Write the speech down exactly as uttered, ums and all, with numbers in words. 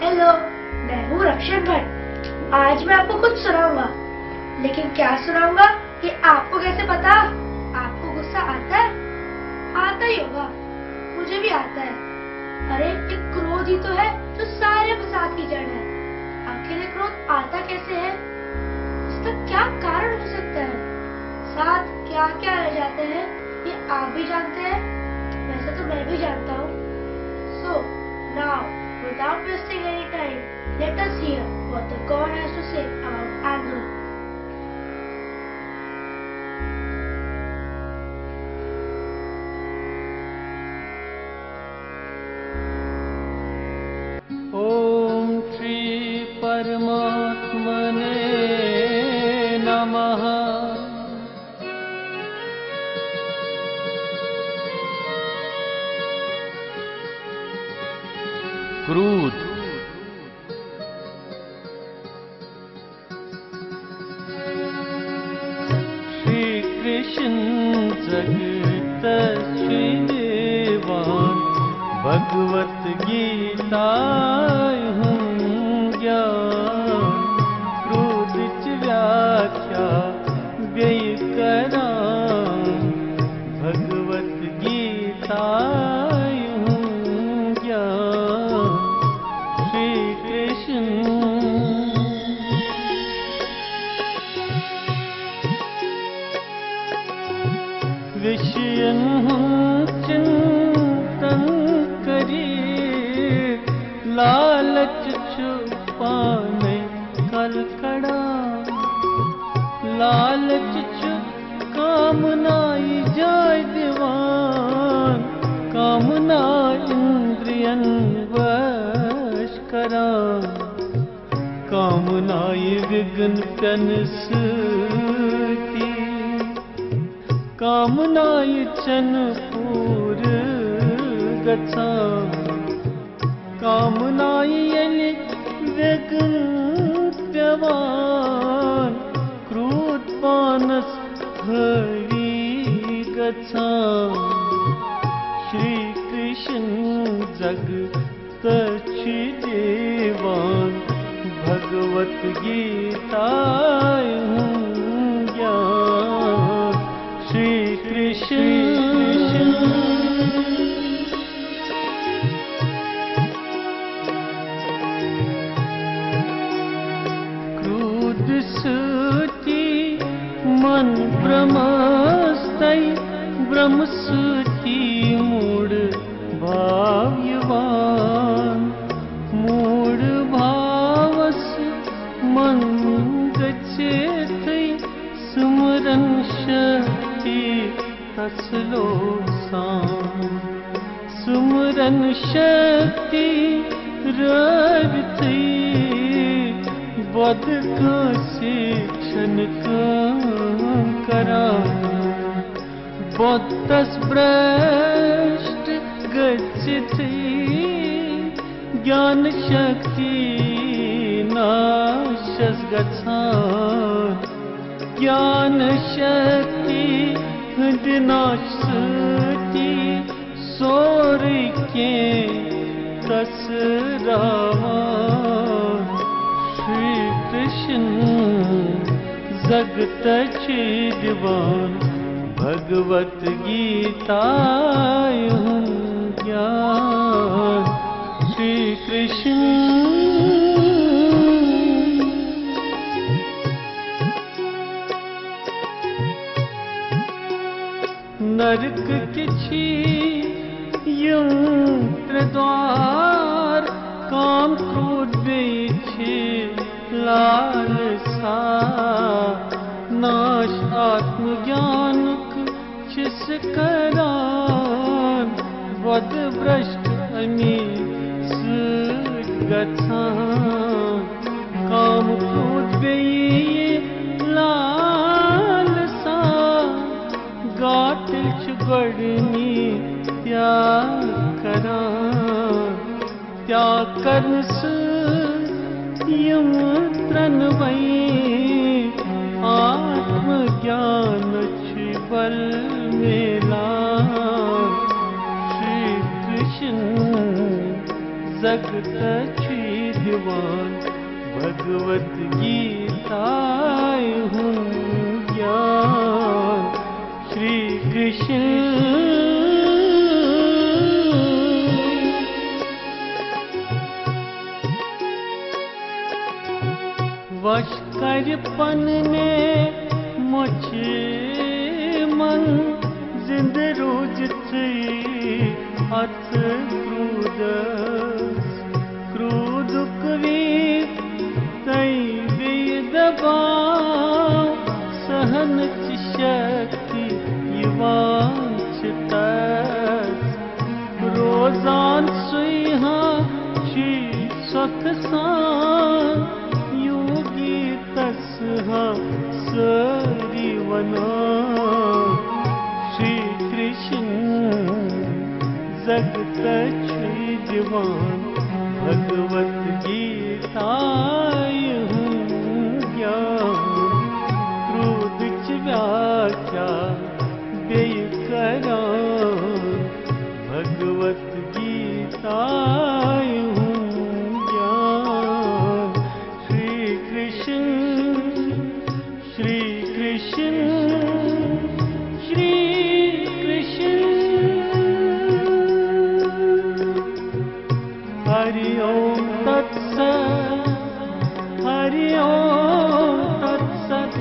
Hello, मैं हूँ रक्षक भट्ट। आज मैं आपको कुछ सुनाऊंगा, लेकिन क्या सुनाऊंगा ये आपको कैसे पता? आपको गुस्सा आता है? आता ही होगा, मुझे भी आता है। अरे, ये क्रोध ही तो है जो सारे फसाद की जड़ है। आखिर ये क्रोध आता कैसे है? इसका क्या कारण हो सकता है? साथ क्या क्या रह जाते हैं, ये आप भी जानते हैं। वैसे तो मैं भी जानता हूँ। So now, without wasting any time, let us hear what the god has to say about anger. ॐ श्री परमात्मने नमः। क्रोध। श्री कृष्ण जगत श्री देवान, भगवत गीता हूँ ज्ञान। क्रोध च व्याख्या व्यय करां, भगवत गीता हूँ ज्ञान। श्री कृष्ण विषयन हूँ चिंतन करी, लालच छुपाने कलकड़ा। लालच छु कामनाई जाय दीवान, कामना इंद्रियन वश करां। कामनाई विघ्न पेन सती, कामनाई चन पूर गच्छां। कामनाई येलि विघ्न पेवान, क्रोध पानस हरी गच्छां। श्री कृष्ण जग तछि देवान, भगवत गीता हूँ ज्ञान। श्री कृष्ण। क्रोध सती मन भ्रमस्तै, भ्रम सती मूढ़ भाव यवान। मूढ़ भावस मन गच्छेथै, सुमरन शक्ति तस लोसां। सुमरन शक्ति रविथै, बद कांसे छन काम करां। बद तस भ्रष्ट गच्छित ज्ञान शक्ति नाशस गच्छां। ज्ञान शक्ति हृदय नाश सती, सोर के तस रावां। श्री कृष्ण जगत छि दीवान, भगवत गीता हूँ ज्ञान। श्री कृष्ण। नरक किछि यम त्रे द्वार, काम क्रोध बेइच्छे लालसा। नाश आत्मज्ञानक छिस करान, वद भ्रष्ट अमी सत गच्छां। काम क्रोध बेइये लालसा, गातिल छु गड़नी त्याग करां। त्याग करन सत यम त्रन वै, आत्म ज्ञान छि बल मेला। श्री कृष्ण जगत छि دِوان۔ بھگوت گیٖتایہِ ہُنٛد گیان شری کرشن۔ وش کرِ پننے مۄچھِ من زندٕ روٗزِتھٕے اتھ کرودس۔ کرودُک ویر تٔمۍ بیٚیہِ دباو، سہنٕچ شکتی یِوان چھِ تس۔ روزان سُے ہا شری سۄکھٕ سان، یوگی تس ہا سٲری ونان۔ شری کرشن زگتس چھُے دِوان بھگوت گیٖتایہِ ہُنٛد گیان۔ کرودٕچ ویاکھیا بیٚیہِ کران بھگوت گیٖتایہِ ہُنٛد گیان۔ شری کرشن، شری کرشن، شری کرشن۔ ہری اوم تت ست، ہری اوم تت ست۔